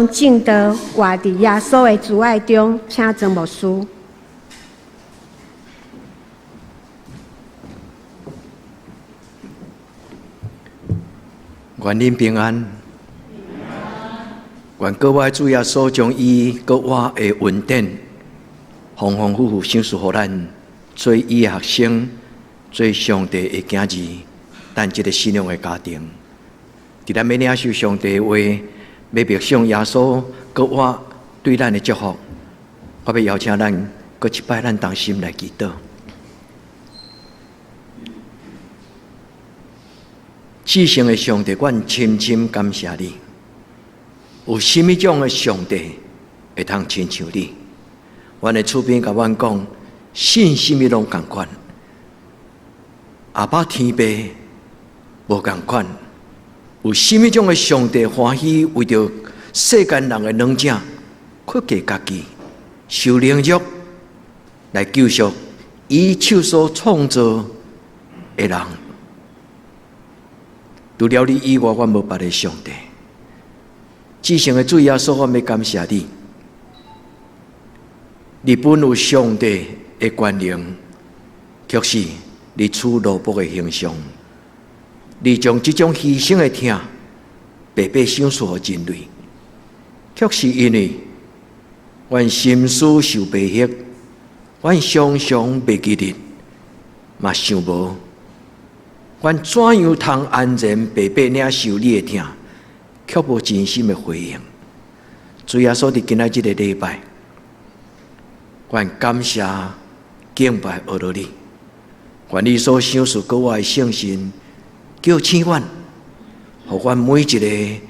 證道活佇耶穌的慈愛中，請曾牧師。願恁平安，願閣活主耶穌將伊閣活的恩典，豐豐富富賞賜予咱，做伊的學生，做上帝的囝兒，咱這个信仰的家庭，佇咱欲領受上帝的話，欲默想耶穌閣活對咱的祝福，我欲邀請咱閣一擺，咱同心來祈禱。至聖的上帝，阮深深感謝你。有啥物種的上帝會通親像你？阮的厝邊共阮講，信啥物攏仝款，阿爸天父無仝款。有啥物種的上帝歡喜為著世間人的軟弱，屈低家己，受凌辱來救贖伊手所創造的人？除了你以外，阮無別个上帝。至聖的主耶穌，我欲感謝你。你本有上帝的權能，卻是你取奴僕的形象。你將這種犧牲的疼白白賞賜予人類，卻是因為阮心思受迷惑，阮常常袂記得，嘛想無，阮怎樣通安然白白領受你的疼，卻無真心的回應。主耶穌佇今仔這个禮拜，阮感謝敬拜阿羅你，願你所賞賜予我的聖神，叫醒阮，予阮每一个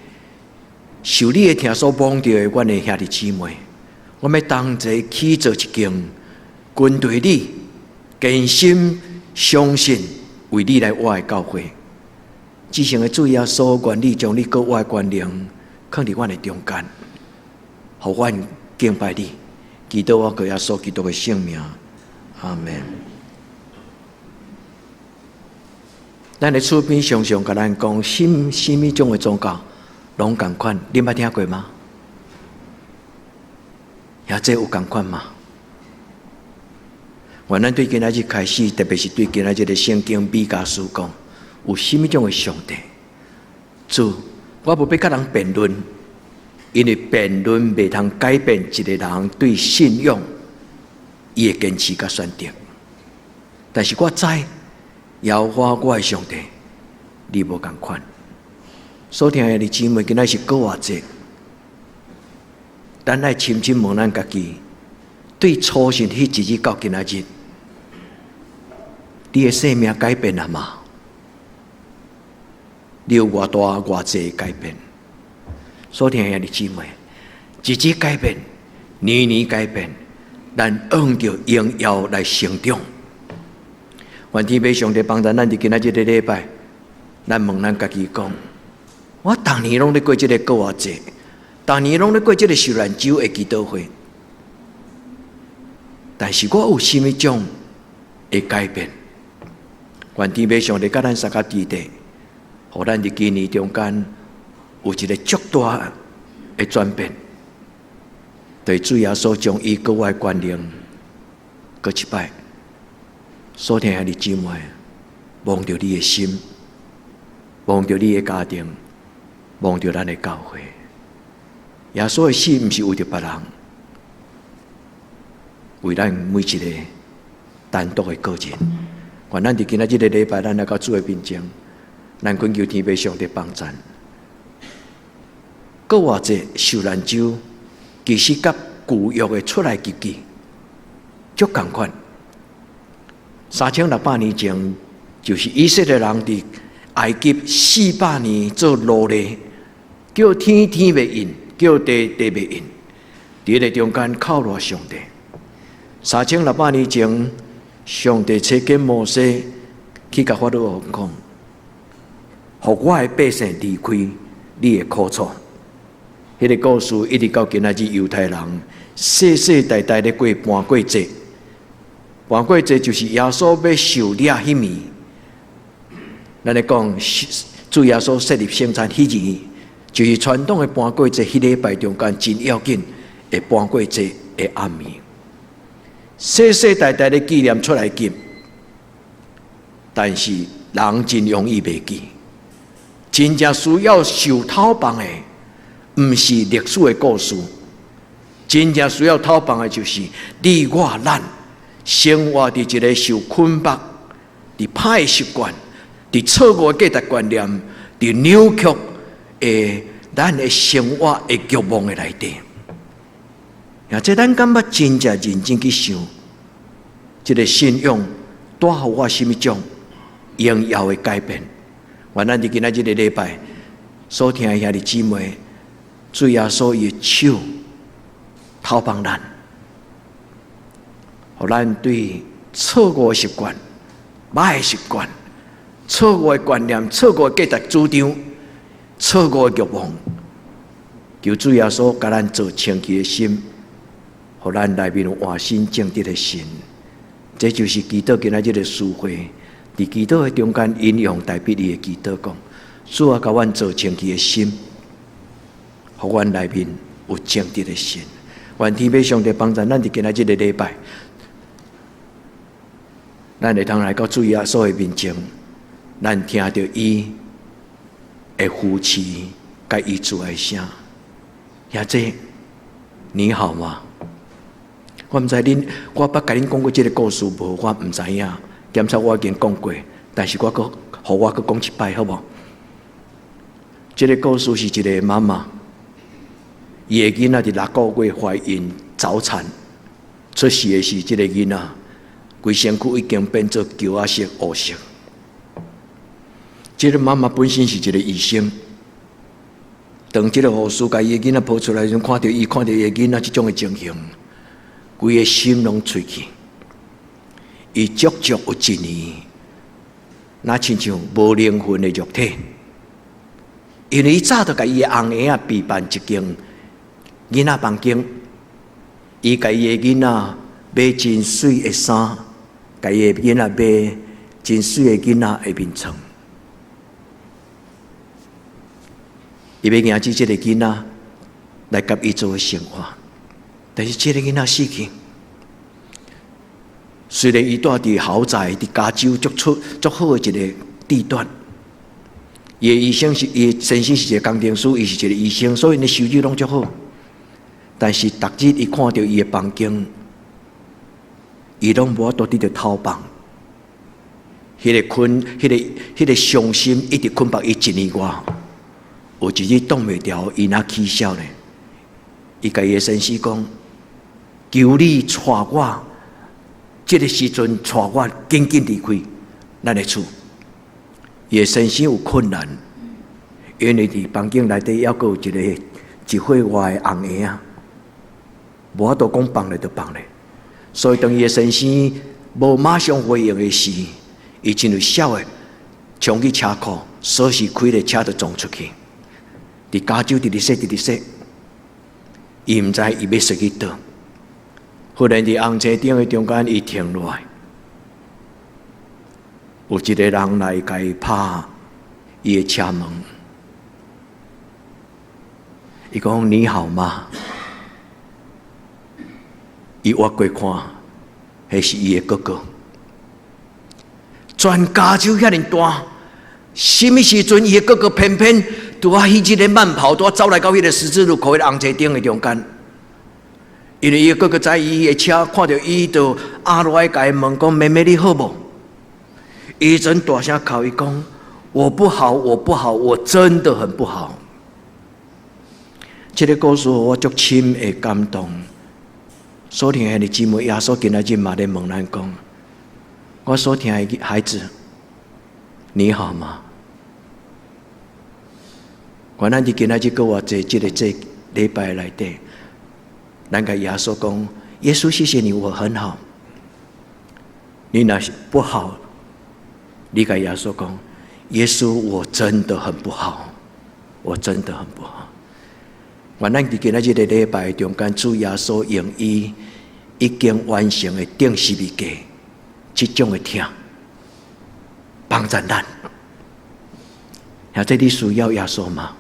受你的疼所摸著的阮的兄弟姊妹，阮欲同齊起做一間，跟隨你，堅心相信為你來活的教會。至聖的主耶穌，願你將你閣活的權能囥佇阮的中間，予阮敬拜你，祈禱我靠耶穌基督的聖名，阿們。咱的厝邊常常共咱講，信啥物種的宗教攏仝款，恁捌聽過嗎？遐這有仝款嗎？願咱對今仔日開始，特別是對今仔日的聖經彌迦書講，有啥物種的上帝？主，我無欲佮人辯論，因為辯論袂通改變一个人對信仰伊的堅持佮選擇。但是我知，耶和華我的上帝，你無仝款。所聽的姊妹，今仔是復活節，咱愛深深問咱家己，對初信彼一日到今仔日，你的生命改變了嗎？你有偌大偌濟改變？所聽的姊妹，日日改變，年年改變，咱按著榮耀來成長。願天父上帝幫助咱佇今仔這个禮拜，咱問咱家己講：我逐年攏咧過這个復活節，逐年攏咧過這个受難週的祈禱會，但是我有啥物種的改變？願天父上帝佮咱相佮佇咧，予咱佇今年中間有一个足大的轉變，對主耶穌將伊閣活的權能，閣一擺。所聽的姊妹，摸著你的心，摸著你的家庭，摸著咱的教會。耶穌的死毋是為著別人，為咱每一個單獨的個人。願咱佇今仔這个禮拜，咱來到主的面前，咱懇求天父上帝幫贊。復活節受難週，其實佮舊約的出埃及記足仝款。3600年前，就是以色列人佇埃及400年做奴隸，叫天天袂應，叫地地袂應，佇彼个中間哭賴上帝。3600年前，上帝差遣摩西去共法老王講：予我的百姓離開你的苦楚。彼个故事一直到今仔日，猶太人世世代代咧過盤過節。盤過節就是耶穌欲受掠彼暝，咱咧講主耶穌設立聖餐彼日，就是傳統的盤粿節，彼禮拜中間真要緊的盤粿節的暗暝，世世代代咧紀念出埃及，但是人真容易袂記，真正需要受討放的，毋是歷史的故事，真正需要討放的，就是你我咱生活佇一个受捆綁、佇歹習慣、佇錯誤的價值觀念、佇扭曲的咱的生活的慾望的內底。啊，這咱敢捌真正認真去想，這个信仰帶予我啥物種榮耀的改變？願咱佇今仔這个禮拜所聽的兄弟姊妹，主耶穌伊的手討放咱，予咱對錯誤習慣、歹習慣、錯誤的觀念、錯誤的價值主張、錯誤的慾望，求主耶穌共咱做清氣的心，予咱內面有換新正直的心。這就是祈禱今仔這个詩會，佇祈禱的中間引用大衛伊的祈禱講：主啊，共阮做清氣的心，予阮內面有正直的心。願天父上帝幫助咱佇今仔這个禮拜，咱會當來到主耶穌的面前，咱聽著伊的扶持，佮伊慈愛聲。兄弟，你好嗎？我毋知恁，我捌共恁講過這个故事無？我毋知影。檢查我已經講過，但是我閣，予我閣講一擺好無？這个故事是一个媽媽，伊的囡仔佇6個月懷孕早產，出世的時，這个囡仔規身軀已經變做球仔色、烏色。這个媽媽本身是一个醫生，當這个護士共伊的囡仔抱出來時，看著伊，看著伊的囡仔這種的情形，規个心攏碎去。伊足足有一年，若親像無靈魂的肉體，因為伊早就共伊的翁兒仔備辦一間囡仔房間，伊共伊的囡仔買真媠的衫，共伊的囡仔買真媠的囡仔的眠床。伊欲迎接這个囡仔來佮伊做生活，但是這个囡仔死去。雖然伊住佇豪宅，佇加州足出足好的一个地段，伊的醫生是伊的先生是一个工程師，伊是一个醫生，所以𪜶的收入攏足好。但是逐日伊看著伊的房間，伊攏無法度得著討放。彼个困，彼个彼个傷心，一直捆綁伊一年外。有一日擋袂牢，伊若起痟咧，伊共伊的先生講：求你帶我，這个時陣帶我緊緊離開咱的厝。伊的先生有困難，因為佇房間內底猶閣有一个一歲外的翁嬰仔，無法度講放咧就放咧。所以當伊的先生無馬上回應的時，伊真有痟的衝去車庫，鎖匙開咧，車就撞出去。佇加州直直踅，直直踅，伊毋知伊欲踅去佗。忽然佇紅青燈的中間，伊停落來，有一个人來共伊拍伊的車門。伊講：你好嗎？伊倚過看，彼是伊的哥哥。全加州遐爾大，啥物時陣伊的哥哥偏偏拄仔彼日咧慢跑，拄仔走來到彼个十字路口，彼个紅青燈的中間。因為伊的哥哥知伊的車，看著伊就壓落來，共伊問講：妹妹你好無？伊陣大聲哭，伊講：我不好，我不好，我真的很不好。這个故事予我足深的感動。所聽的姊妹，耶穌今仔日嘛咧問咱講：我所疼的孩子，你好嗎？願咱佇今仔日閣活濟這个這禮拜內底，咱共耶穌講：耶穌，謝謝你，我很好。你若是不好，你共耶穌講：耶穌，我真的很不好，我真的很不好。願咱佇今仔日個禮拜中間，主耶穌用伊已經完成的釘十字架，這種的疼，幫助咱。兄弟，你需要耶穌嗎？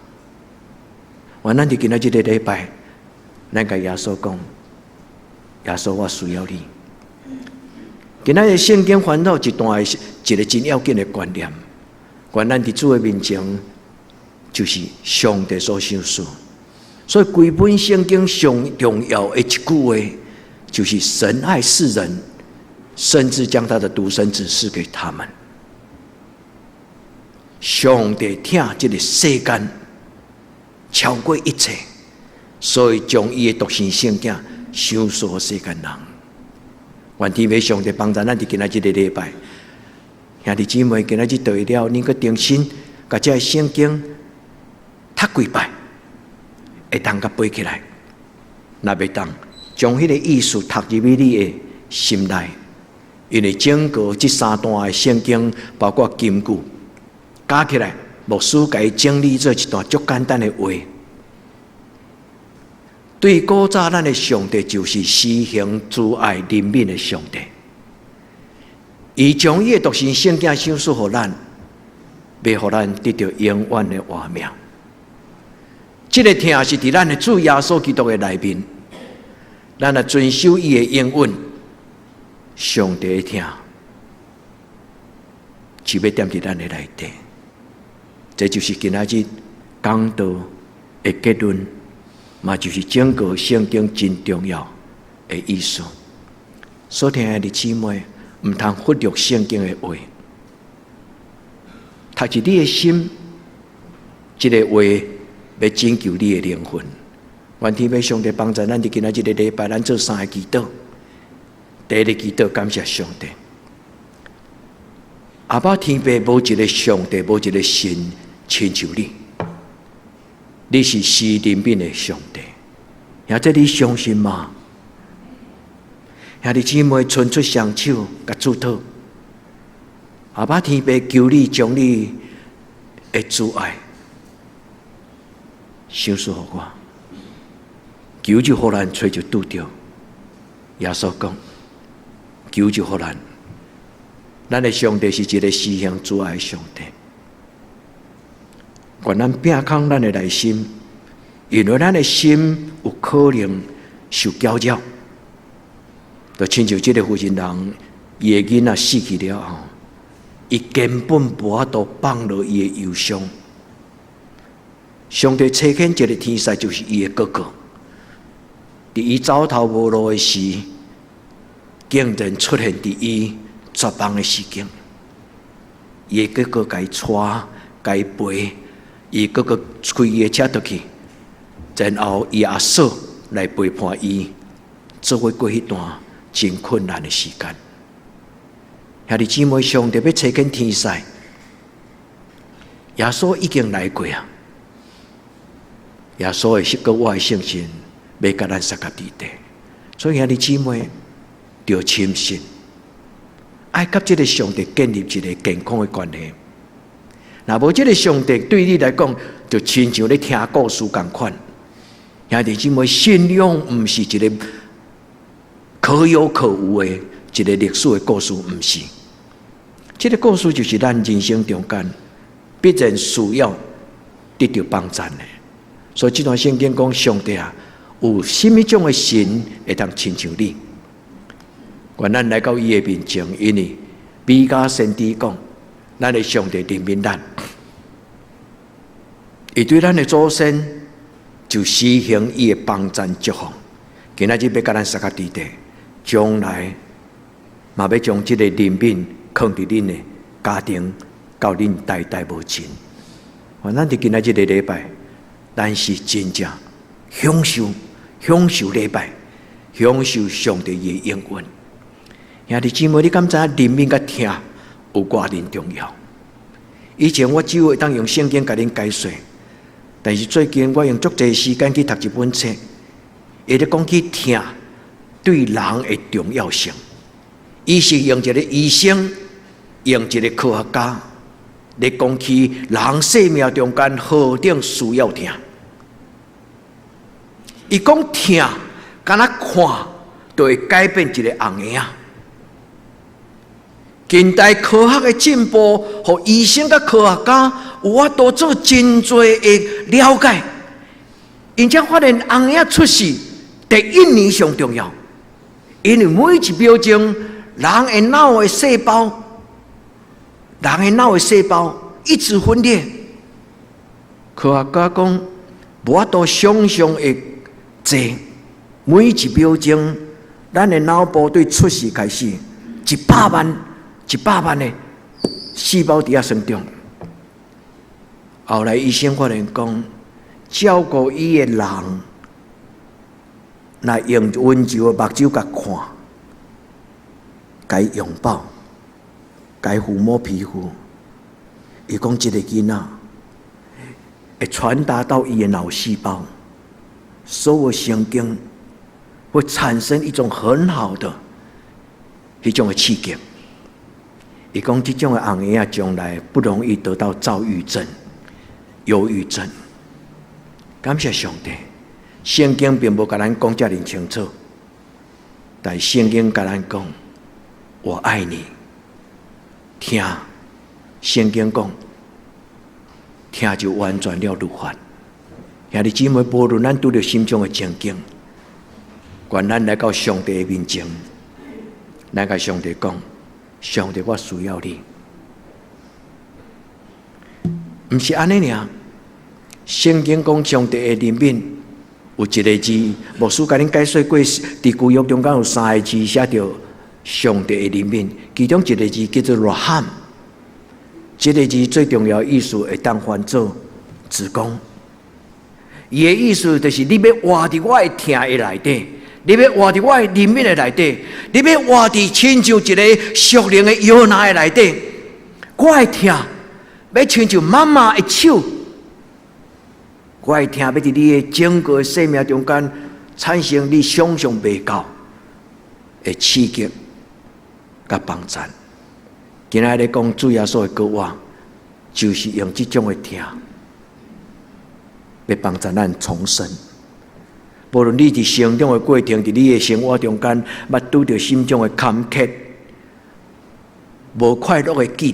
願咱佇今仔這个禮拜，咱共耶穌講：耶穌，我需要你。今仔日聖經翻到一段的一个真要緊的觀念，願咱佇主的面前，就是上帝所賞賜。所以規本聖經上重要的一句話，就是神愛世人，甚至將他的獨生子賜給他們。上帝疼這个世間超過一切，所以將伊的獨生聖子賞賜予世間人。願天父上帝幫助咱佇今仔這个禮拜，兄弟姊妹今仔日對了，恁閣重新共這个聖經讀幾擺，會當共背起來。若袂當，將彼个意思讀入去你的心內，因為整個這三段的聖經，包括金句，加起來，牧師共伊整理做一段足簡單的話。對古早咱的上帝就是施行慈愛憐憫的上帝，伊將伊的獨生聖子賞賜予咱，欲予咱得著永遠的活命。這个疼是佇咱的主耶穌基督的內面，咱若遵守伊的應允，上帝的疼就欲踮佇咱的內底。這就是今仔日講道的結論，嘛就是整個聖經真重要的意思。所聽的姊妹，毋通忽略聖經的話，讀入你的心，這个話欲拯救你的靈魂。願天父上帝幫助咱佇今仔這个禮拜，咱做三个祈禱。第一个祈禱，感謝上帝。阿爸天父無一个上帝，無一个神親像你，你是施憐憫的上帝，兄弟你相信嗎？兄弟姊妹伸出雙手，共主禱。阿爸天父求你將你的慈愛賞賜予我，求就予咱，揣就拄著。耶穌講，求就予咱。咱的上帝是一个施行慈愛的上帝。願咱摒空咱的內心，因為咱的心有可能受攪擾，就親像這个婦人人，伊的囡仔死去了後，伊根本無法度放落伊的憂傷。上帝差遣一个天使，就是伊的哥哥，佇伊走投無路的時，竟然出現佇伊絕望的時間。伊的哥哥共伊帶，共伊陪，伊哥哥開伊的車倒去，然後伊阿嫂來陪伴伊，做伙過彼段真困難的時間。兄弟姊妹，上帝欲差遣天使，耶穌已經來過啊！耶穌的閣活的聖神，欲共咱相佮佇底，所以兄弟姊妹，著深信，愛佮這个上帝建立一个健康的關係。若無這个上帝對你來講，就親像咧聽故事仝款。兄弟姊妹，信仰毋是一个可有可無的一个歷史的故事，毋是。這个故事就是咱人生中間必然需要得著幫贊的。所以這段聖經講，上帝啊，有啥物種的神會當親像你？願咱來到伊的面前，因為彌迦先知講，咱的上帝憐憫咱，伊對咱的祖先就施行伊的幫贊祝福。今仔日欲共咱相佮佇底，將來嘛欲將這个憐憫囥佇恁的家庭，到恁代代無盡。咱佇今仔這个禮拜，咱是真正享受享受禮拜，享受上帝的應允。兄弟姊妹，你敢知影憐憫佮疼有偌爾重要？以前我只有會當用聖經共恁解說，但是最近我用足濟時間去讀一本冊，伊咧講起疼對人的重要性。伊是用一个醫生，用一个科學家咧講起人生命中間何等需要疼。伊講疼，敢若看，就會改變一个紅嬰仔。近代科學的進步，予醫生佮科學家有法度做真濟的了解。𪜶才發現紅嬰仔出世第一年上重要，因為每一秒鐘人的腦的細胞，人的腦的細胞一直分裂。科學家講，無法度想象會濟，每一秒鐘，咱的腦部對出世開始，一百萬、一百萬的細胞佇遐生長。後來醫生發現講，照顧伊的人，若用溫柔的目睭共看，共伊擁抱，共伊撫摸皮膚，伊講這个囡仔會傳達到伊的腦細胞，所有神經會產生一種很好的彼種的刺激。伊講這種的紅嬰仔將來不容易得到躁鬱症、憂鬱症。感謝上帝，聖經並無共咱講遮爾清楚，但聖經共咱講：我愛你。疼，聖經講，疼就完全了律法。兄弟姊妹，無論咱拄著啥物種的情景，願咱來到上帝的面前，咱共上帝講：上帝，我需要你。毋是按呢爾。聖經講上帝的憐憫有一个字，牧師共恁解說過，佇舊約中間有三个字寫著上帝的憐憫，其中一个字叫做 raham，這个字最重要意思會當翻做子宮。伊的意思就是你欲活佇我的疼的內底，你欲活佇我的憐憫的內底，你欲活佇親像一个屬靈的搖籃的內底，我的疼欲親像媽媽的手。我的疼欲佇你的整個生命中間產生你想象袂到的刺激佮幫贊。今仔日講主耶穌的復活，就是用這種的疼，欲幫助咱重生。無論你佇成長的過程，佇你的生活中間，捌拄著啥物種的坎坷、無快樂的記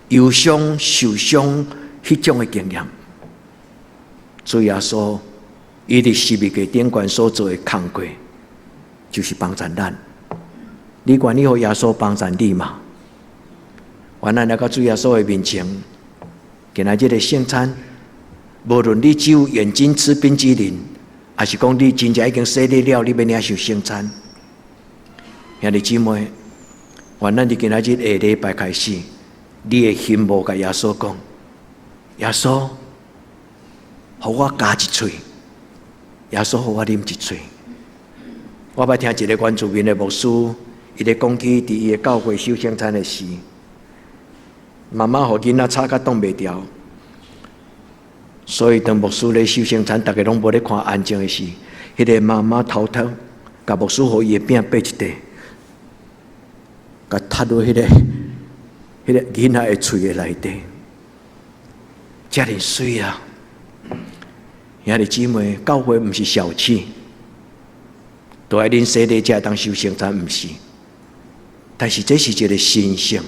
憶、憂傷、受傷彼種的經驗。主耶穌，伊佇十字架頂懸所做的工課，就是幫助咱。你願意予耶穌幫助你嗎？願咱來到主耶穌的面前，今仔日的聖餐，無論你只有眼睛吃冰激凌，抑是講你真正已經洗禮了，你欲領受聖餐。兄弟姊妹，願咱佇今仔日下禮拜開始，你的心無共耶穌講，耶穌，予我咬一喙，耶穌予我啉一喙。我捌聽一個原住民的牧師，伊咧講起佇伊的教會守聖餐的事，媽媽予囡仔吵甲擋袂牢，所以當牧師咧守聖餐，逐家攏無咧看安靜的時，彼個媽媽偷偷共牧師予伊的餅擘一塊，共插入彼個囡仔的喙的內底，遮爾媠啊！兄弟姊妹，教會毋是小氣，都愛領洗禮才會當守聖餐，毋是。但是這是一個神聖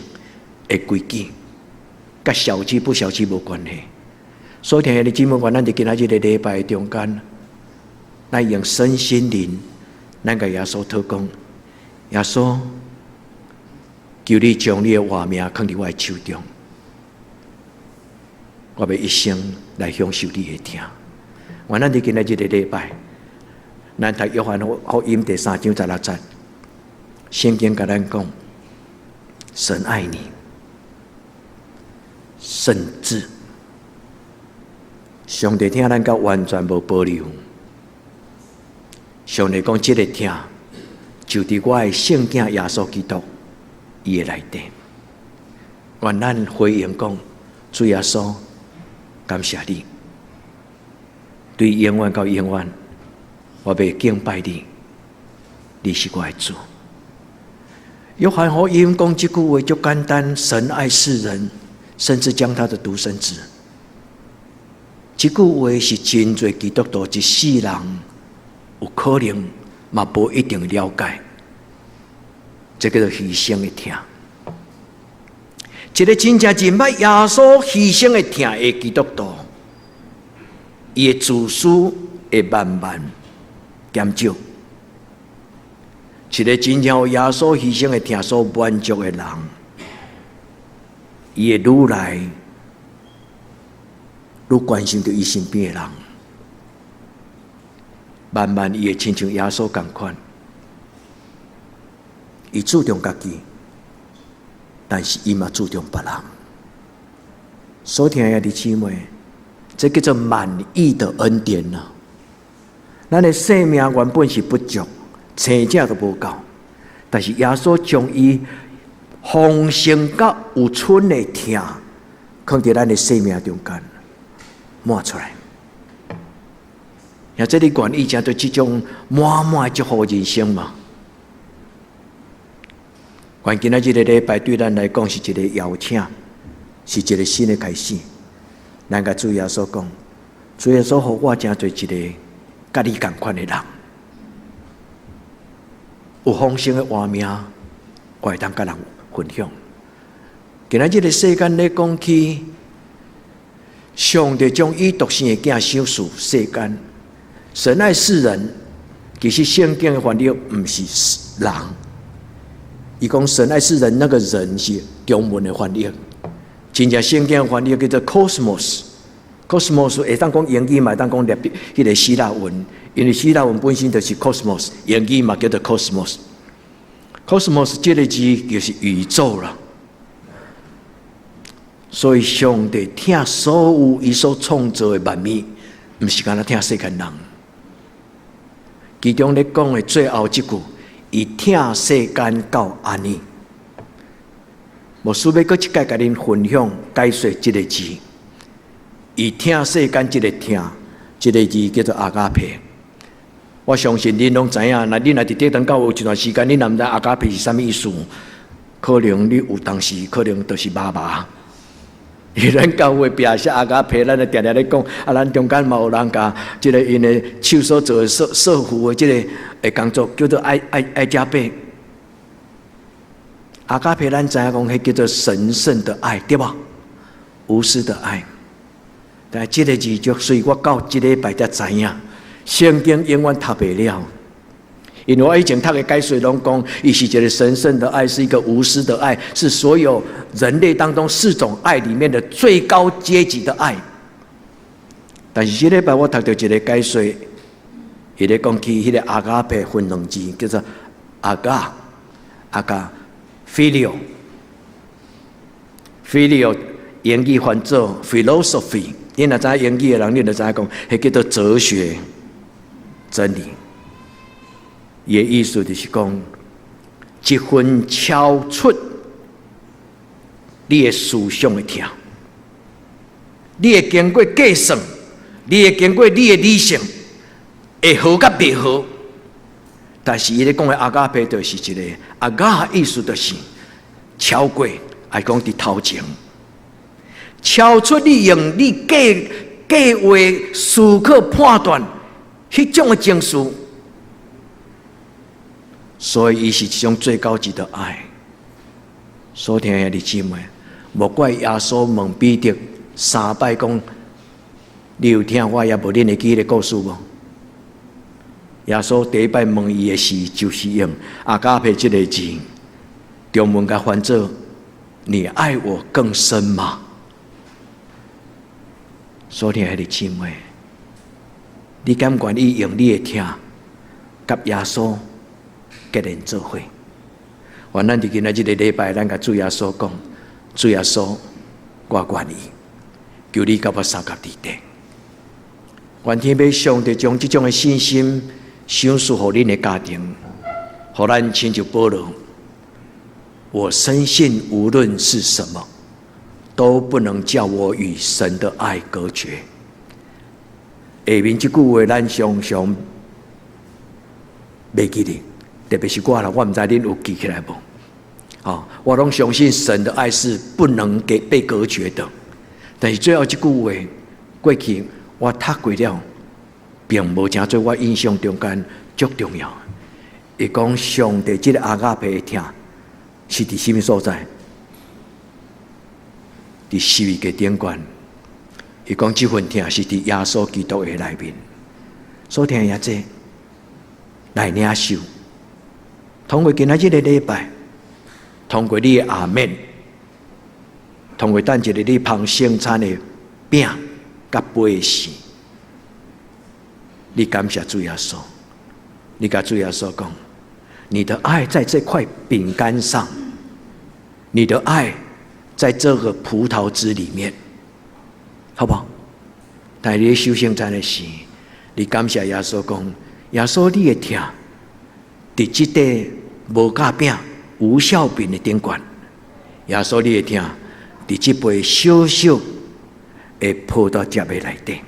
的規矩，佮小氣不小氣無關係。所以，兄弟姊妹，願咱佇今仔日的禮拜中間，咱用身心靈，咱共耶穌禱告，耶穌，求你將你的活命囥佇我的手中，我欲一生來享受你的疼。願咱佇今仔日的禮拜，咱讀約翰福音第三章十六節，聖經共咱講，神愛你，甚至上帝疼咱到完全無保留。上帝講，這个疼就佇我的聖囝耶穌基督伊的內底。願咱回應講，主耶穌，感謝你。對永遠到永遠，我欲敬拜你，你是我的主。約翰福音講這句話足簡單，神愛世人，甚至將他的獨生子。這句話是真濟基督徒一世人有可能嘛無一定了解，這叫做犧牲的疼。一個真正認捌耶穌犧牲的疼的基督徒。伊的自私會慢慢減少。一個真正予耶穌犧牲的疼所滿足的人，伊會愈來愈關心著伊身邊的人，慢慢伊會親像耶穌仝款，伊注重家己，但是伊嘛注重別人。所聽的兄弟姊妹，這叫做滿溢的恩典啊！咱的生命原本是不足，生者都無夠，但是耶穌將伊豐盛佮有剩的疼，囥佇咱的生命中間，滿出來。或者你願意成做這種滿滿的祝福人生嗎？願今仔這個禮拜對咱來講是一個邀請，是一個新的開始。咱共主耶穌講，主耶穌予我成做一個佮你仝款的人，有豐盛的活命，我會當佮人分享。今仔這個世間咧講起，上帝將伊獨生的囝賞賜世間，神愛世人，其實聖經的翻譯毋是人。伊講神愛世人，那個人是中文的翻譯，真正聖經的翻譯叫做 cosmos。cosmos 會當講英語嘛，會當講彼個希臘文，因為希臘文本身就是 cosmos，英語嘛叫做 cosmos。cosmos 這個字就是宇宙啦。所以上帝疼所有伊所創造的萬物，毋是干焦疼世間人。其中咧講的最後這句，伊疼世間到按呢。牧師欲閣一擺共恁分享解說這個字。伊疼世間這個疼，這個字叫做 agape。我相信恁攏知影，若恁若佇德堂教會有一段時間，恁若毋知 agape 是啥物意思，可能你有當時可能就是麻麻。因為咱教會壁寫 agape，咱就定定咧講，啊，咱中間嘛有人共這個𪜶的手所做的設福的這個的工作，叫做愛愛愛加倍。Agape，咱知影講，彼叫做神聖的愛，對無？無私的愛。但這個字就隨我到這禮拜才知影，聖經永遠讀袂了。因為我以前讀的解說攏講，伊是一個神聖的愛，是一個無私的愛，是所有人類當中四種愛裡面的最高階級的愛。但是這禮拜我讀著一個解說，伊咧講起彼個 agape 分兩字，叫做 aga aga phileo，phileo 英語翻做 philosophy，你若知英語的人，你就知影講，彼叫做哲學真理。伊的意思就是講，一份超出你的思想的疼，你會經過計算，你會經過你的理性，會好佮袂好。但是伊咧講的 agape 就是一個 aga 意思就是超過，還講佇頭前，超出你用你計計劃、思考、判斷彼種的情緒。所以，伊是一種最高級的愛。所聽的兄弟姊妹，莫怪耶穌問彼得三擺講：你有疼我，抑無？恁會記彼個故事無？耶穌第一擺問伊的時，就是用 agape 這個字，中文共翻做：你愛我更深嗎？所聽的兄弟姊妹，你敢願意用你的疼，佮耶穌結連做伙？願咱佇今仔這個禮拜，咱共主耶穌講：主耶穌，我願意，求你佮我相佮佇底。願天父上帝將這種的信心賞賜予恁的家庭，予咱親像保羅。我深信，無論是什麼，都不能叫我與神的愛隔絕。下面這句話，咱常常袂記得，特別是我啦，我毋知恁有記起來無？哦，我攏相信神的愛是不能給被隔絕的。但是最後這句話，過去我讀過了，並無成做我印象中間足重要。伊講上帝這個 agape 的疼是佇啥物所在？佇十字架頂懸，伊講這份疼是佇耶穌基督的內面，所疼也這來領受。通過今仔這個禮拜，通過你的阿們，通過等一下你捧聖餐的餅佮杯時，你感謝主耶穌，你共主耶穌講，你的愛在這塊餅乾上，你的愛在這個葡萄汁裡面。好無？但你受聖餐的時，你感謝耶穌講，耶穌你的疼，佇這塊無酵餅、無酵餅的頂懸，耶穌你的疼，佇這杯小小的葡萄汁的內底，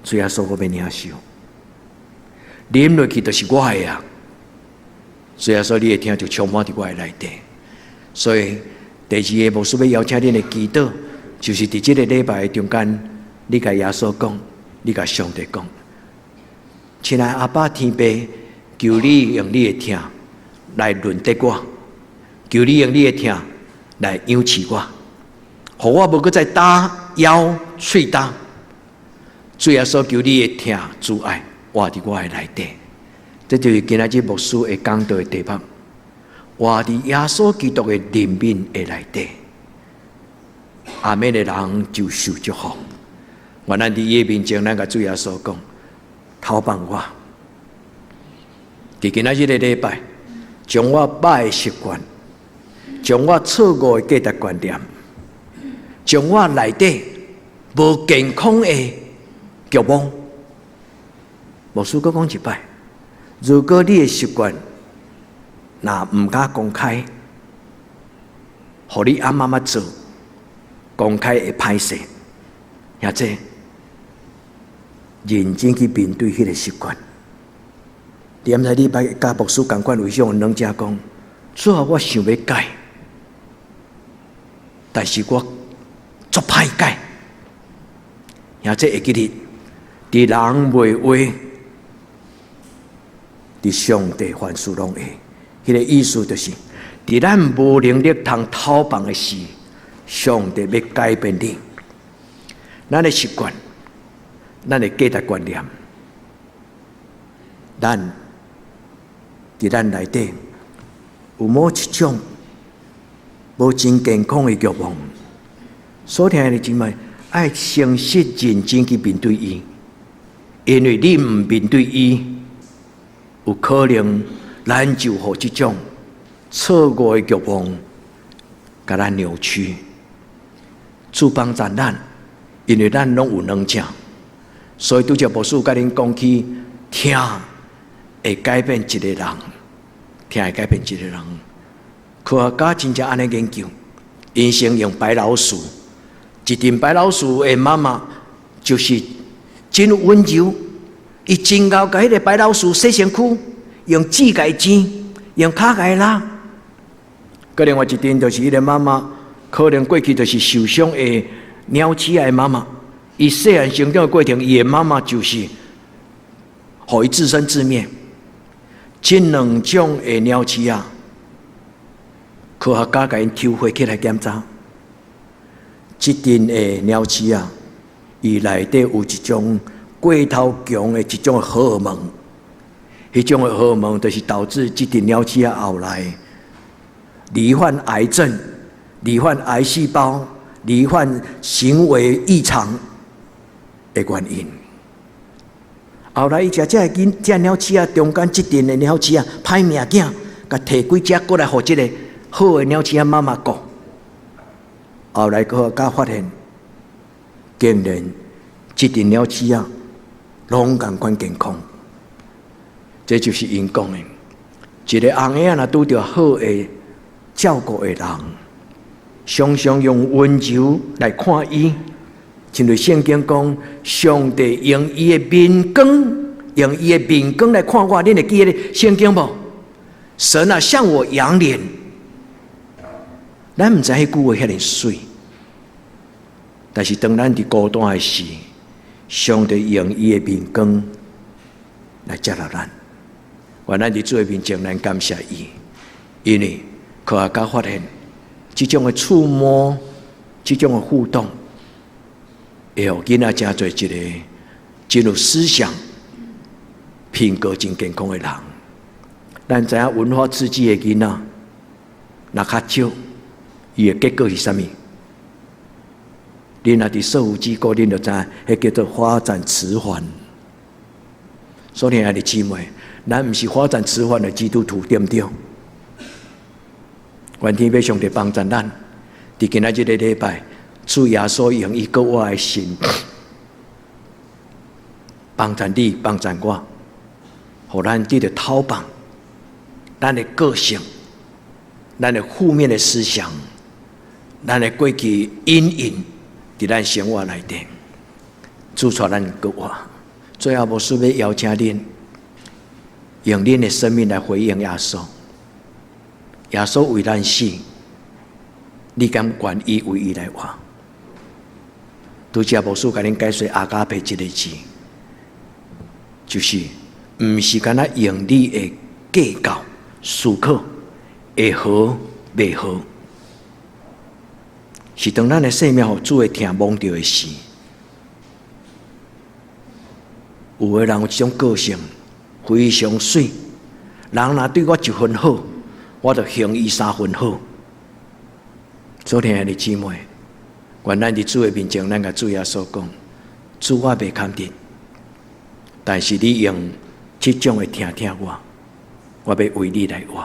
主耶穌我欲領受，啉落去就是我的啊！主耶穌你的疼就充滿佇我的內底，所以第二个牧師欲邀請恁的祈禱，就是佇這個禮拜的中間，你共耶穌講，你共上帝講，親愛阿爸天父，求你用你的疼來潤澤我，求你用你的疼來養飼我，予我無閣再焦腰喙焦。主耶穌求你的疼慈愛活佇我的內底，這就是今仔日牧師會講道的題目。活佇耶穌基督的憐憫的內底。阿們的人就受祝福。願咱佇伊的面前，咱共主耶穌講，偷放我。佇今仔日個禮拜，將我歹的習慣，將我錯誤的價值觀念，將我內底無健康的慾望，牧師閣講一擺，如果你的習慣若毋敢公開，予你阿媽媽做。公開會歹勢，兄弟認真去面對彼個習慣。踮在禮拜佮牧師仝款位上兩者講，主啊，我想欲改，但是我足歹改。兄弟會記得，佇人袂話，佇上帝凡事攏會。彼個意思就是，佇咱無能力通偷放的時。上帝欲改變你，咱的習慣，咱的價值觀念，咱佇咱內底有某一種無真健康的慾望，所疼的姊妹愛誠實認真去面對伊，因為你毋面對伊，有可能咱就予這種錯誤的慾望共咱扭曲。主幫助咱，因為咱攏有軟正，所以拄才牧師共恁講起，疼會改變一個人，疼會改變一個人。科學家真正按呢研究，𪜶先用白老鼠，一陣白老鼠的媽媽就是真溫柔，伊真𠢕共彼个白老鼠洗身軀，用舌共伊煎，用跤共伊拉。閣另外一陣就是彼个媽媽。可能過去就是受傷的鳥鼠仔的媽媽，伊細漢成長的過程，伊的媽媽就是予伊自生自滅。這兩種的鳥鼠仔，科學家共𪜶抽血起來檢查，這陣的鳥鼠仔，伊內底有一種過頭強的一種荷爾蒙，彼種的荷爾蒙就是導致這陣鳥鼠仔後來罹患癌症。罹患癌細胞、罹患行為異常的原因。後來，伊食這个囡，這鳥鼠仔中間這陣的鳥鼠仔歹命囝，共提幾隻過來，予這个好的鳥鼠仔媽媽顧。後來，科學家發現，竟然這陣鳥鼠仔攏仝款健康。這就是𪜶講的，一个翁仔若拄著好的照顧的人。常常用溫柔來看伊，親像聖經講，上帝用伊的面光，用伊的面光來看我，恁會記得聖經無？神啊，向我仰臉，咱毋知彼句話遐爾媠，但是當咱佇孤單的時，上帝用伊的面光來接納咱。願咱佇主的面前，咱感謝伊，因為科學家發現。這種的觸摸，這種的互動，會予囡仔成做一个真有思想、品格真健康的人。咱知影文化刺激的囡仔，若較少，伊的結果是啥物？恁若佇社福機構，恁就知影，彼叫做發展遲緩。所以兄弟姊妹，咱毋是發展遲緩的基督徒，對毋對？願天父上帝幫助咱，佇今仔這个禮拜，主耶穌用伊閣活的心幫助你，幫助我，予咱得著透放，咱的個性，咱的負面的思想，咱的過去陰影，佇咱生活內底，主帶咱閣活。最後，牧師欲邀請恁，用恁的生命來回應耶穌。耶穌為咱死，你敢願意為伊來活？拄才牧師共恁解說阿迦彼這个字，就是毋是干焦用你的計較思考會好袂好，是當咱的生命予主的疼摸著的時，有的人有這種個性，非常媠。人若對我一分好，我就還伊三分好。所以兄弟姊妹，願咱佇主的面前，咱共主耶穌講：主，我袂堪得，但是你用這種的疼疼我，我欲為你來活。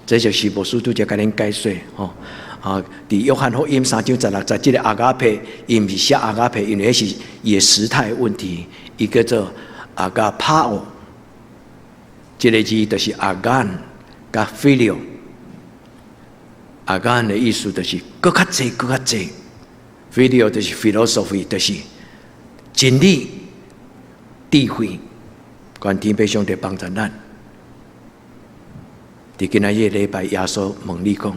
這就是牧師拄才共恁解說吼。啊，佇約翰福音3章16節，這个阿迦彼，伊毋是寫阿迦彼，因為彼是伊的時態問題，伊叫做阿迦帕奧。這个字就是 agan 佮 phileo。agan 的意思就是閣較濟，閣較濟。phileo 就是 philosophy，就是真理、智慧。願天父上帝幫助咱。佇今仔日禮拜，耶穌問你講：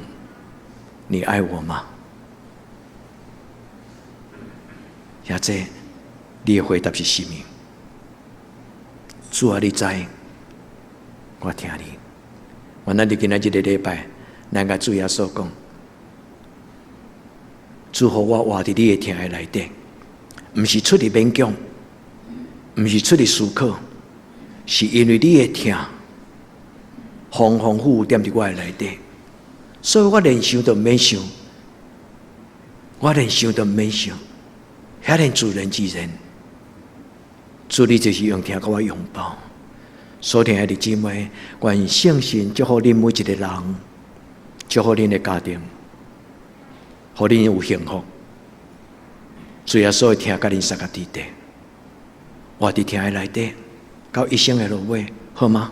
你愛我嗎？兄弟，你的回答是啥物？主啊，你知，我疼你。願咱佇今仔這个禮拜，咱共主耶穌講：主，予我活佇你的疼的內底，毋是出於勉強，毋是出於思考，是因為你的疼，豐豐富富踮佇我的內底，所以我連想都毋免想，我連想都毋免想，遐爾自然自然，主你就是用疼共我擁抱。所疼的姊妹，願聖神祝福恁每一个人，祝福恁的家庭，予恁有幸福。主耶穌的疼佮恁相佮佇底，活佇疼的內底，到一生的落尾，好嗎？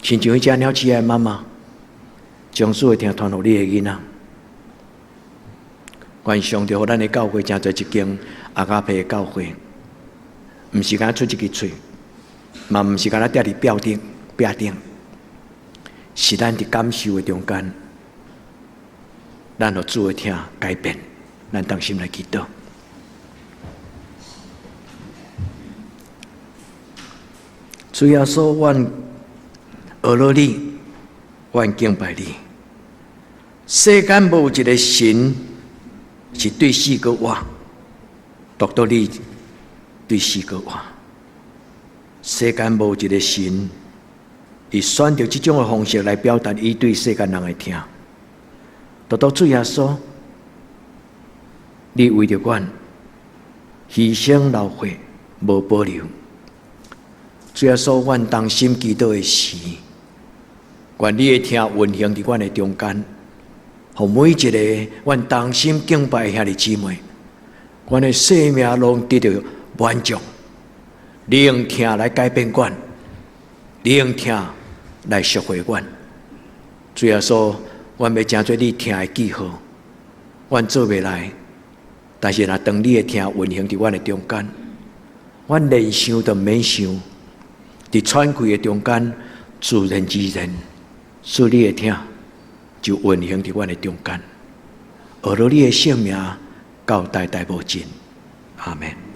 親像彼隻鳥鼠的媽媽，將主的疼傳予你的囡仔。願上帝予咱的教會成做一間阿迦彼的教會，毋是干焦出一支喙，嘛毋是干焦踮佇表頂壁頂，是咱佇感受的中間，咱予主的疼改變，咱同心來祈禱。主耶穌，阮阿羅你，阮敬拜你。世間無一个神是對死閣活，獨獨你對死閣活。世間無一个神，伊選擇這種的方式來表達伊對世間人的疼。獨獨主耶穌，你為著阮犧牲流血，無保留。主耶穌，阮同心祈禱的時，願你的疼運行佇阮的中間，予每一个阮同心敬拜的兄弟姊妹，阮的生命攏得著滿足。你用疼來改變阮，你用疼來贖回阮。主耶穌，阮欲成做你疼的記號，阮做袂來，但是若當你的疼運行佇阮的中間，阮連想都毋免想，佇喘氣的中間，自然自然，主你的疼就運行佇阮的中間，學了你的聖名，到代代無盡。阿們。